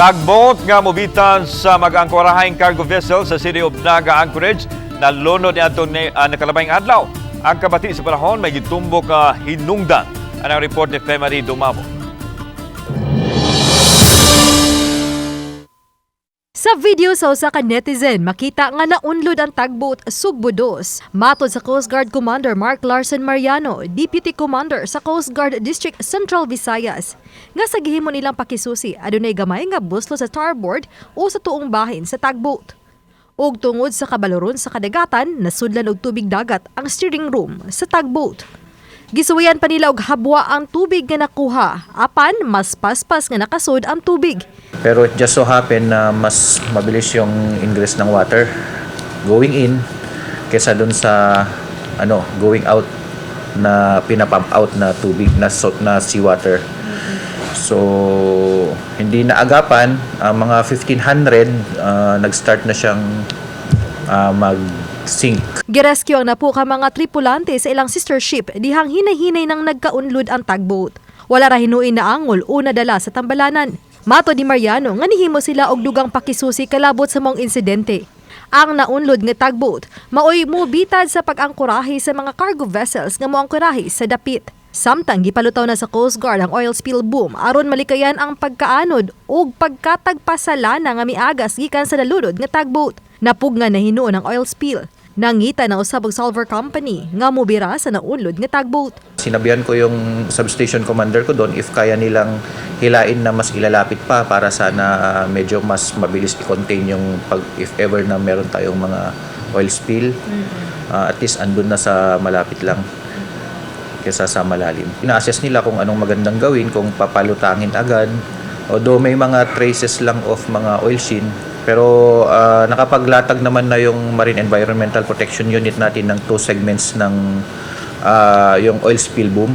Tugboat nga mobitan sa mag-angkorahing cargo vessel sa City of Naga Anchorage nalunod niadtong nakalabayng adlaw. Ang kabati sa panahon may gitumbok nga hinungdan. Anang report ni Femary Dumabo. Sa video sa usa ka netizen, makita nga naunlod ang tugboat Sugbo Dos. Matod sa Coast Guard Commander Mark Larson Mariano, Deputy Commander sa Coast Guard District Central Visayas, nga sa gihimo nilang pakisusi, adunay gamay nga buslo sa starboard o sa tuong bahin sa tugboat. Ug tungod sa kabaloron sa kadagatan, nasudlan og tubig dagat ang steering room sa tugboat. Gisuwayan pa nila og habwa ang tubig nga nakuha, apan mas paspas nga nakasud ang tubig. Pero it just so happen na mas mabilis yung ingress ng water going in kaysa dun sa going out na pinapump out na tubig na na seawater. So hindi naagapan ang mga 1500, nag-start na siyang mag-sink. Girescue ang napo ka mga tripulante sa ilang sister ship dihang hinay-hinay nang nagkaunlod ang tugboat. Wala ra hinuin na angol o nadala sa tambalanan. Matod ni Mariano nga nihimo sila og dugang pakisusi kalabot sa maong insidente. Ang naunlod nga tugboat maoy mobitad sa pag-angkorahe sa mga cargo vessels nga moangkorahe sa dapit. Samtang gipalutaw na sa Coast Guard ang oil spill boom aron malikayan ang pagkaanod ug pagkatagpasalana nga miagas gikan sa nalunod nga tugboat. Napug nga nahinuon ang oil spill. Nangita na usab og salvor company nga mobira sa naunlod nga tugboat. Sinabihan ko yung substation commander ko doon if kaya nilang hilain na mas ilalapit pa para sana medyo mas mabilis i-contain yung pag if ever na meron tayong mga oil spill. At least andun na sa malapit lang kaysa sa malalim. Ina-assess nila kung anong magandang gawin, kung papalutangin agad. Although may mga traces lang of mga oil sheen, pero nakapaglatag naman na yung Marine Environmental Protection Unit natin ng two segments ng yung oil spill boom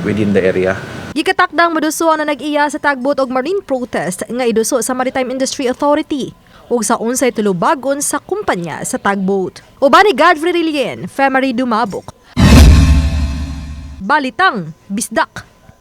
within the area. Gikatakdang moduso ang nag-iya sa tugboat og marine protest nga iduso sa Maritime Industry Authority ug sa unsay tulubagon sa kumpanya sa tugboat. Uban ni Godfrey Rilien, Femery Dumabok. Balitang Bisdak.